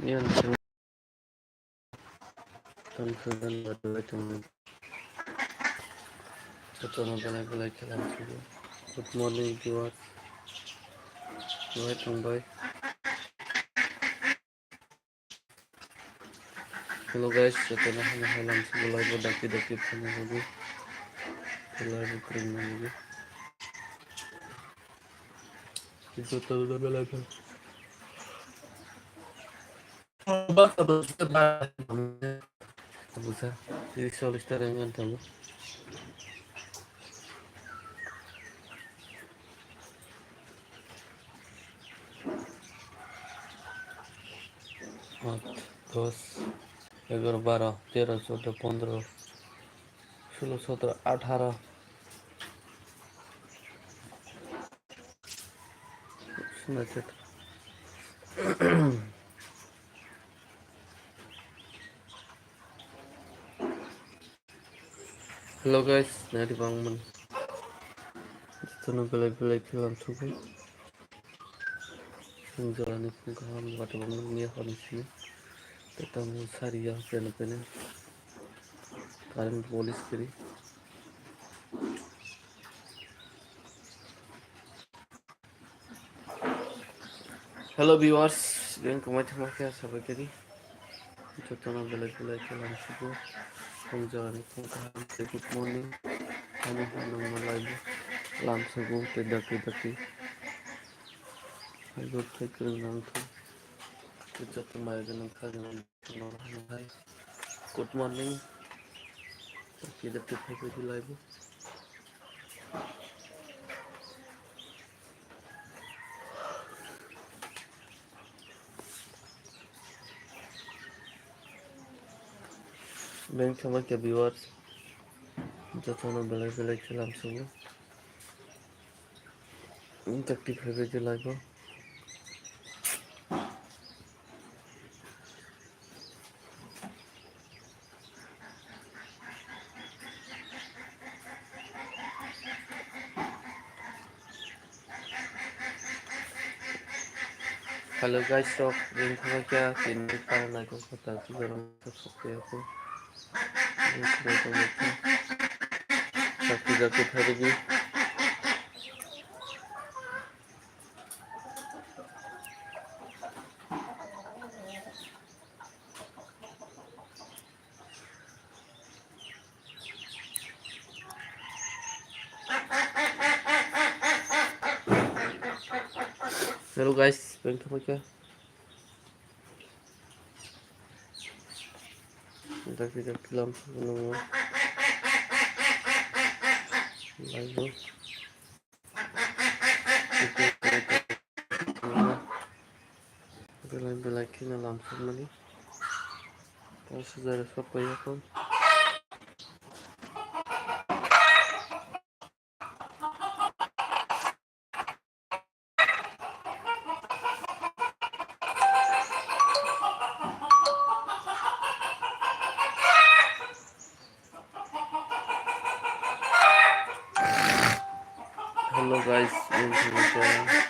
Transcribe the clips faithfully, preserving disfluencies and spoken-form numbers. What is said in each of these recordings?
Yan chwng tongkha gan ba belai tongmani. Jotono belai belai khe lamsugo. Good morning, viewers. Belai tongbai. Hello guys, jotono hano hai lamsugo live o dakti dakti phaina bagwi. Live o kwrwngna bagwi. Jotono belai khe. Busa, tiris chollish ta rang gan tongo. Aat, dos, egaro, baro, tero, choudo, pondro, solo, sotro, atharo. Hello guys, nari bangman. Jotono belai belai khe lamsugo. Phung jorani phung kaham, bata bangman miya hor ni simi. Tei tongo sari ya pene pene. Current police kiri. Hello viewers, beng kwmai thangma khe asa bai khe di. Jotono belai belai khe lamsugo. Phung jorani phung kaham tei good morning. Ani hwnwi malai lamsugo tei dakti dakti. Hai good tei kwrwng nang thung. Tei joto mai gwnang kha gwnang. Good morning. Kita tu pakai di live. Beng sama ke viewers. Jotono belai belai khe lamsugo. Dakti pakai di live. Hello guys, rok, beng thangma khe tini para naikol kota tu jorong sok sok ya ko. Beng thangma khe. Sakti jakti phai rigi. Hello guys, welcome back. Dakti dakti lamsugo. Live. Belai belai kheno lamsokmani. Tei sujare sok paiyakho. Hello guys, welcome back.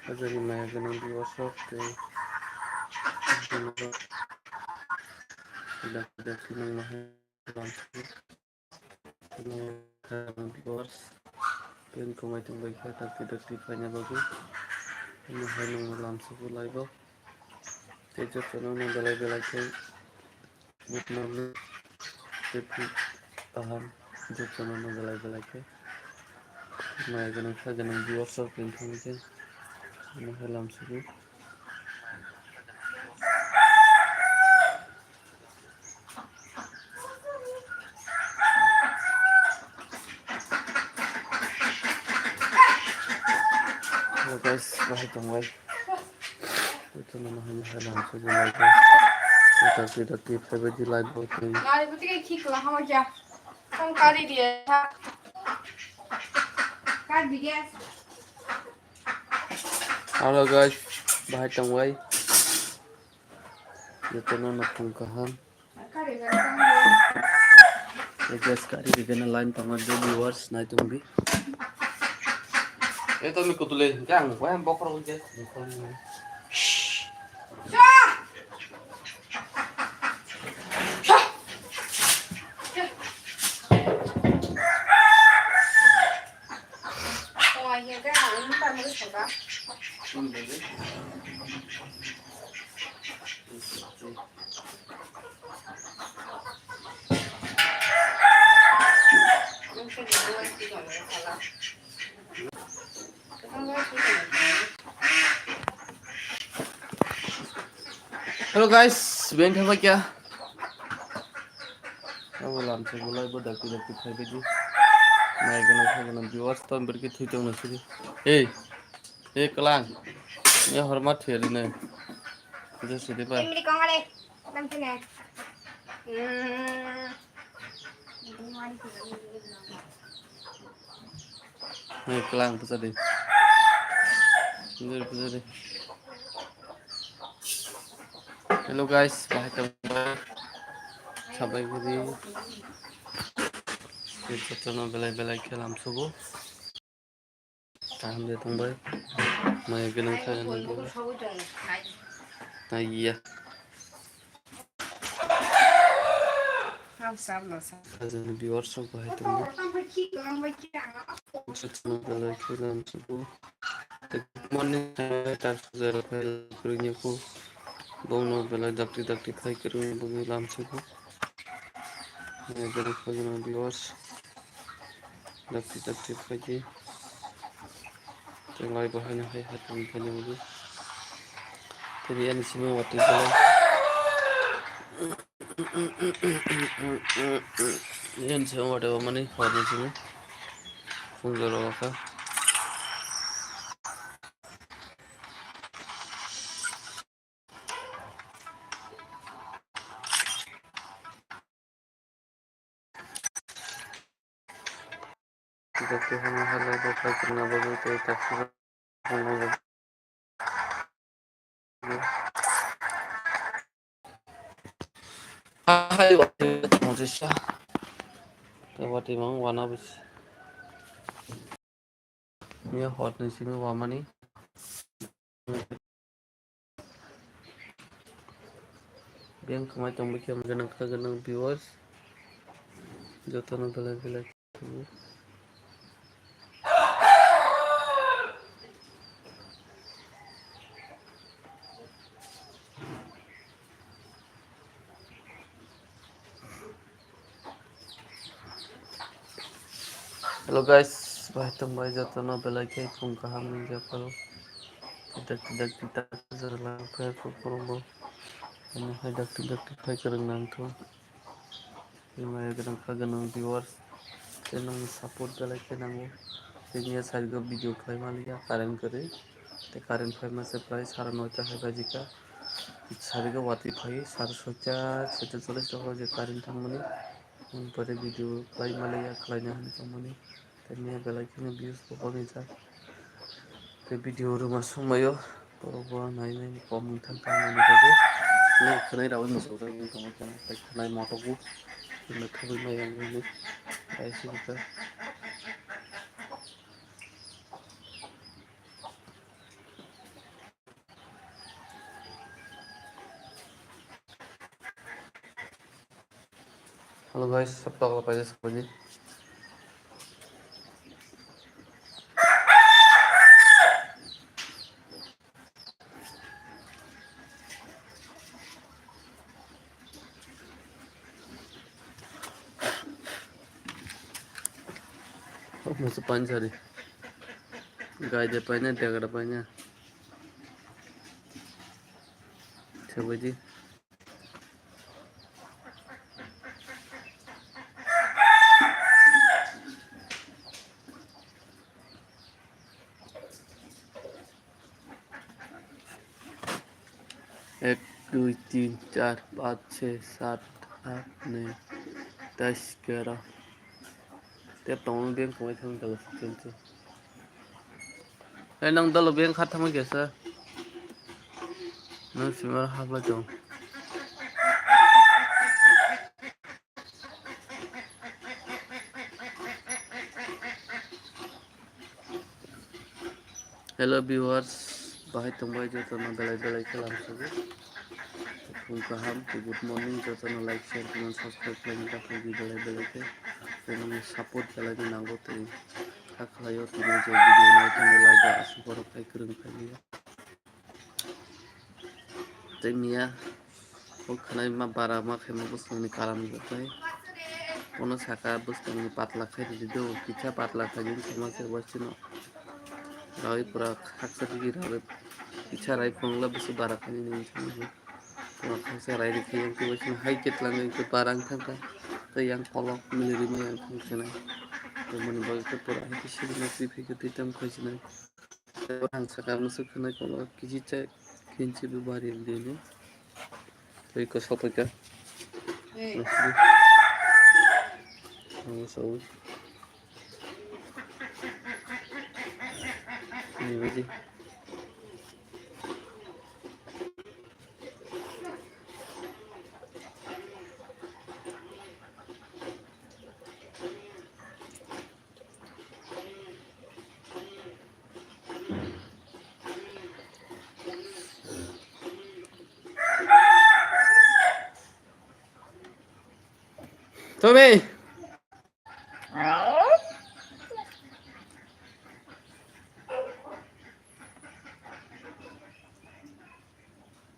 Hajani maya gwnang di wasok tei dak dak nang mahai lamsok. Viewers, pen komai tong bai kha, dakti dakti paina bagwi. Ano hai nang lamsok live o. Tei jotono no belai belai khe good morning. Tei kaham. Jotono no belai belai khe. Maya gwnang kha gwnang viewers rok tini thangwi khe. Ano khe lamsugo. Hello guys, bahai tongbai. Ito na mahai mahai lang sa gulai ko. Ito kita kita pwede live bo tong. Live bo tong khikla hama kya. Tong kari diye tha. Kar diye. Hello guys, bahai tongbai. Jotono no phung kaham. Guys, kari rigena line tongma do viewers nai tongdi. Eto mi kutule jang wayang bokhorok je. Hello guys, beng thangba kya? Abo lamsa gulai bo dakti dakti phaibaidi. Nai gana phai gana viewers to berke thui tong nasidi. Hey, hey kalang. Ya hormat theri ne. Jai sidi pa. Emri kongale. Lamsa ne. Hmm. Hey, kalang, pujadi. Pujadi, pujadi. Hello guys, bahai tongbai. Sabai gidi. Jotono belai belai khe lamsugo. Kaham de tongbai. Maya gwnang kha gwnang khe. Naiya. Khajani viewers rok bahai tongo. Jotono belai khe lamsugo. Good morning, tar sujai rok phai kwrwini kho. Bongno belai dakti dakti phai kwrwini bongni lamsugo. Maya gwnang kha gwnang viewers. Dakti dakti phaidi. Tei lai bo haino hai hai tongwi phaidi bo. Tei ani simi watwi belai. Ani simi watwi bo mani horni simi. Phung jora o kha. Joto hwnwi halai bo phaikhe nabo tei takhuk rok. Hai watwi tongsa. Tei watwi mang wana bwsi. Miya hor ni simi wamani. Beng khamai tong bikhe gwnang kha gwnang viewers. Jotono belai belai. Hello guys, bahai tongbai jotono belai khe phung kaham ni jokal. Tidak tidak tidak jerlang khe phung phung bo. Ini hai dak tidak tidak khe rwng nang thung. Maya gwnang kha gwnang viewers, tei nwngni support belai khe nango. Tei miya sarigo video khlai maliya current kwrwi, tei current phaima se prai sara noita hai bajika. Sarigo watwi phai sara soita, soita chollish rok je current thangmani. Nwng pore video khlai maliya, khlaina hinwi tongmani. Tei miya belai kheno views bo kobijak. Tei video rwma somoio borok bo nai nai kom wng thang kha nini bagwi. Nini khwnai rok muchung jagwi tongwi kha, tei khwnai motok bo tini thubui maya wngwi tei sibukha. Hello guys, sab tokla paisa sakbaji. Musu pansari. Gai de paina, degra paina. Sebaidi. Ek, dui, tin, char, panch, chhe, sat, aat, noi, das, garo. Tep tongo beng kongoi thang dalo sukhen se. Ei nang dalo beng kha thangma kesa. Nang simar hapla tong. Hello viewers, bahai tongbai jotono belai belai khe lamsogo. Phung kaham, good morning, jotono like, share, comment, subscribe khlaina dakhai di belai belai khe. Tei nangni support belai no nango tei kha khlaio tini je video nai thangni like ba aswk borok khai kwrwng khai liya. Tei miya o khwnai ma bara ma khaima bwswkni karam jotai. Bono saka bwswkni patla khai rwdi do, kisa patla khai di wngkha ma se bo chwngno. Rawi pura khaksa digi rawi kisa rai phunukla bwswk bara khai nini wngkha ma se. Pura khaksa rai rikhe yang tei bo chwngno hai khe twlang yang tei bara wng thangkha. Tei yang kolok mili rima yang thang khenai. Tei boni bagwi khe pura hai khe sibina twi phai khe twi tam khai sinai. Ang saka musu khwnai kono kisi cha khinchi bu bari dini. Tei ko sopai ka. Ang so. Ni baji. Tommy.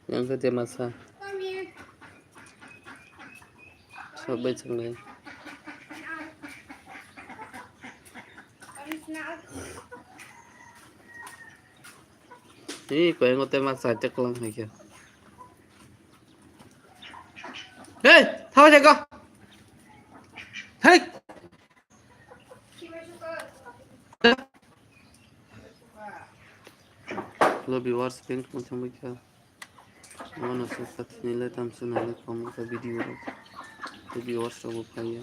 Yang khe te masa. Sok bai chwng nai. Ni koyang te masa chaklang hai khe. Hey, thawa jaga. Hey. Hello viewers, pink mo thang bai kha. Mo na sa sa ni le tam sa na le kom ka video ro. Te viewers ro bo phai ya.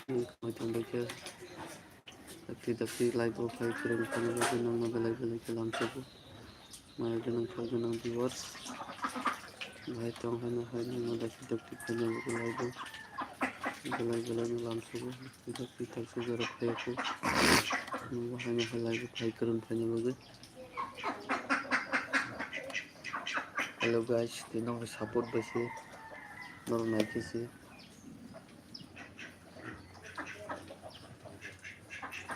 Pink mo thang bai kha. Dakti dakti live bo phai kwrwng phano bagwi nangma belai belai khe lamsogo. Maya gwnang kha gwnang viewers. Bahai tong haino hai nangma dakti dakti phaina bagwi live bo. Belai belai no lamsogo. Dakti thaksa jora phai khe. Nangma haino hai live bo phai kwrwng phaina bagwi. Hello guys, tei nokni support bai se norok nai khe se.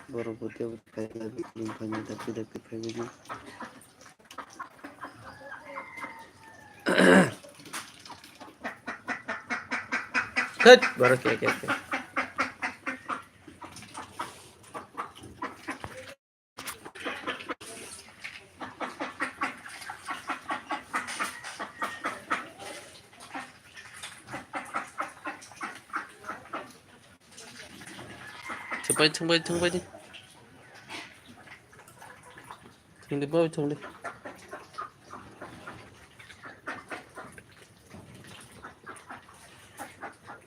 Borok bo tei bo khaina dakti dakti phaiwi di. Thut, borok khe khe khe. Thangbai, thangbai, thangbai di. Thangdi, babai, thangdi.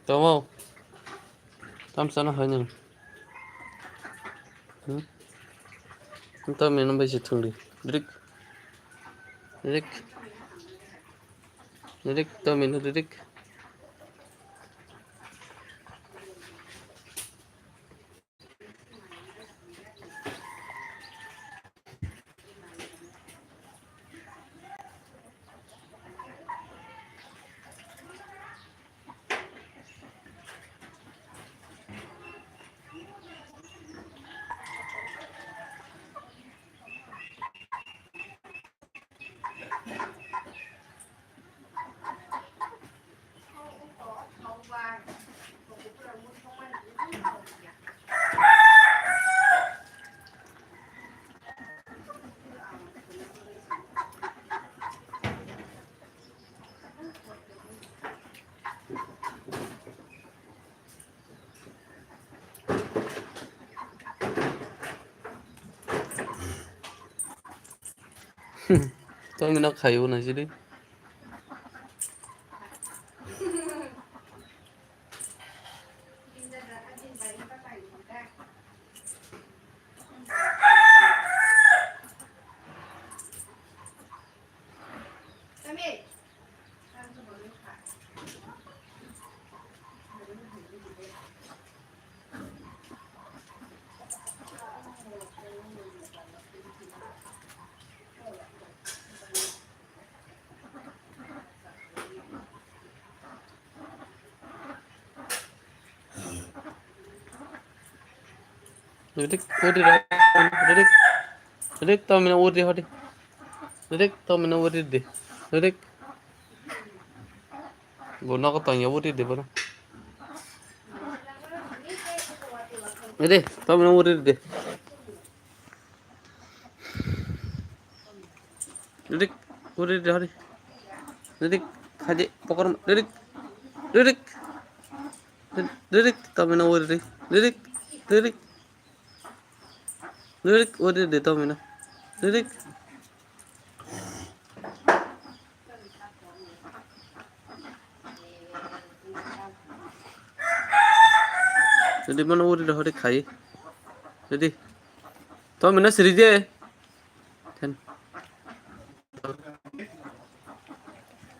Tamo. Tam sana hai nang. Hmm? Tam menu bai se thangdi. Drik. Drik. Drik, tam menu drik. Tongmino khaio naisidi. Ridik, uri ra-, ridik, ridik, tomino uri hodi. Ridik, tomino uri di. Ridik. Bo nogo tongya uri di bono. Ridik, tomino uri di. Ridik, uri di hodi. Ridik, haji, pokor, ridik, ridik. Ridik, tomino uri di. Ridik, ridik. Ridik, uri di tomino. Ridik. Ridik, mano uri di hodi khai. Ridik. Tomino siri je. Ten.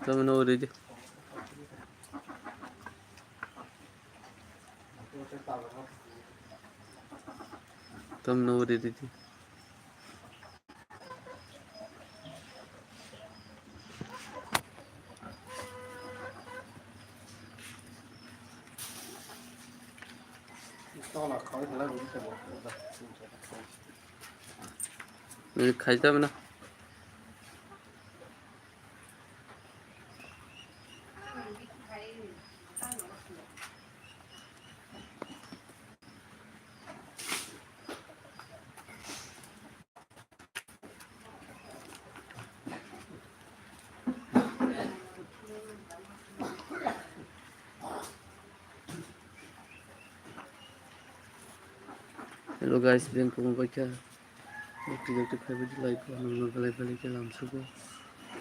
Tomino uri di. Tomino uri di. Uri khai tomino. Hello guys, beng kung baikha. Bakti bakti phaibai di like, nungno belai belai khe lamsugo.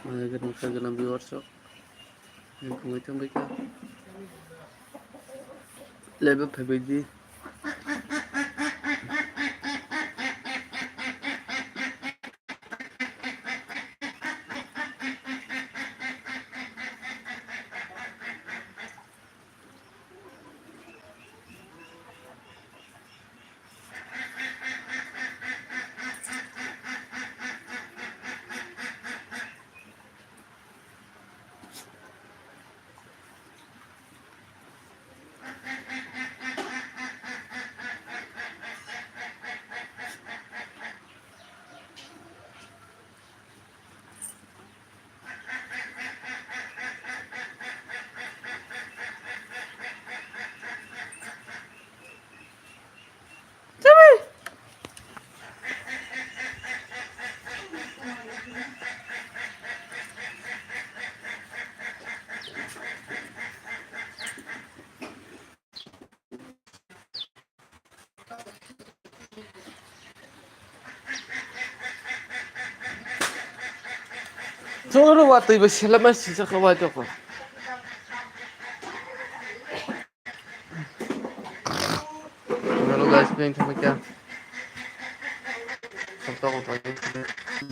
Maya gwnang kha gwnang viewers rok. Beng kung baikha baikha. Live phaibai di. Choro watwi bai selema sijak kha waitokma. Hello guys, beng thangma kya? Tok tok tok.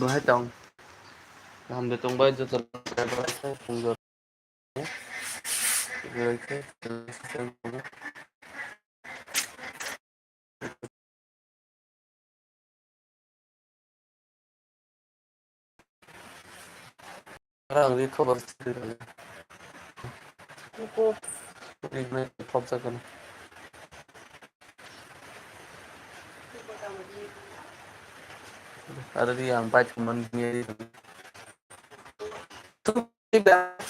Bahai tong. Kaham de tong bai joto. Rang ri khobor siri. Kuku. Ri mai khobor sakani. Ada dia empat teman dia. Tidak.